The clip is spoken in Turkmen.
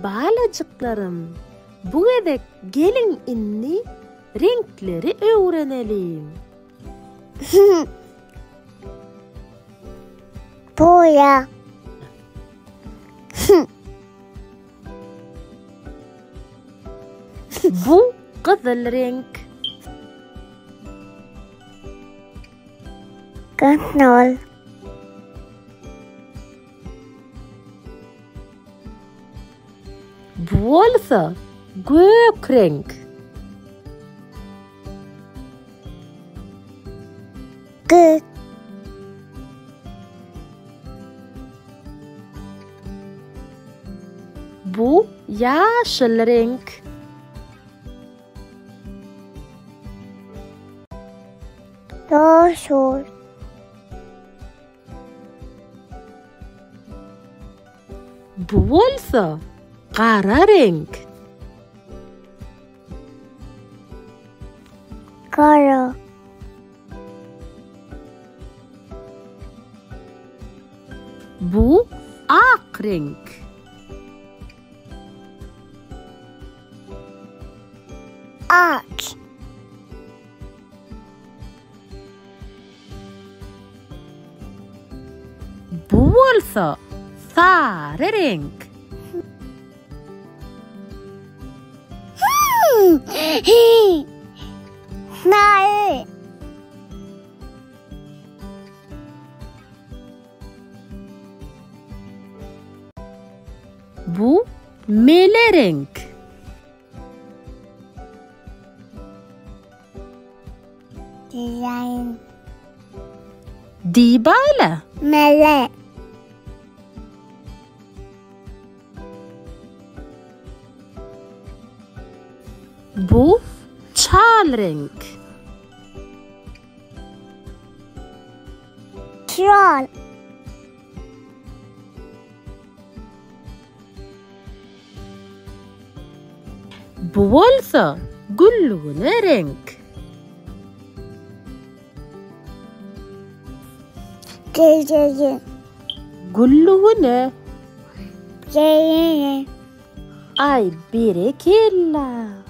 Balajyklarym, bu gezek geliň indi reňkleri öwreneliň. Boýa. Bu gyzyl reňk. Gyzyl. Bu bolsa gök reňk. Gök. Bu ýaşyl reňk. Ýaşyl. Bu bolsa gara reňk. Gara. Bu ak reňk. Ak. Bu bolsa sary reňk. Sary. Bu mele reňk. Dizayn. Dibala. Mele. Bu çal reňk. Çal. Bu bolsa güllügine reňk. Gülgüne. Güllügine. Gülgüne. Aý berekella.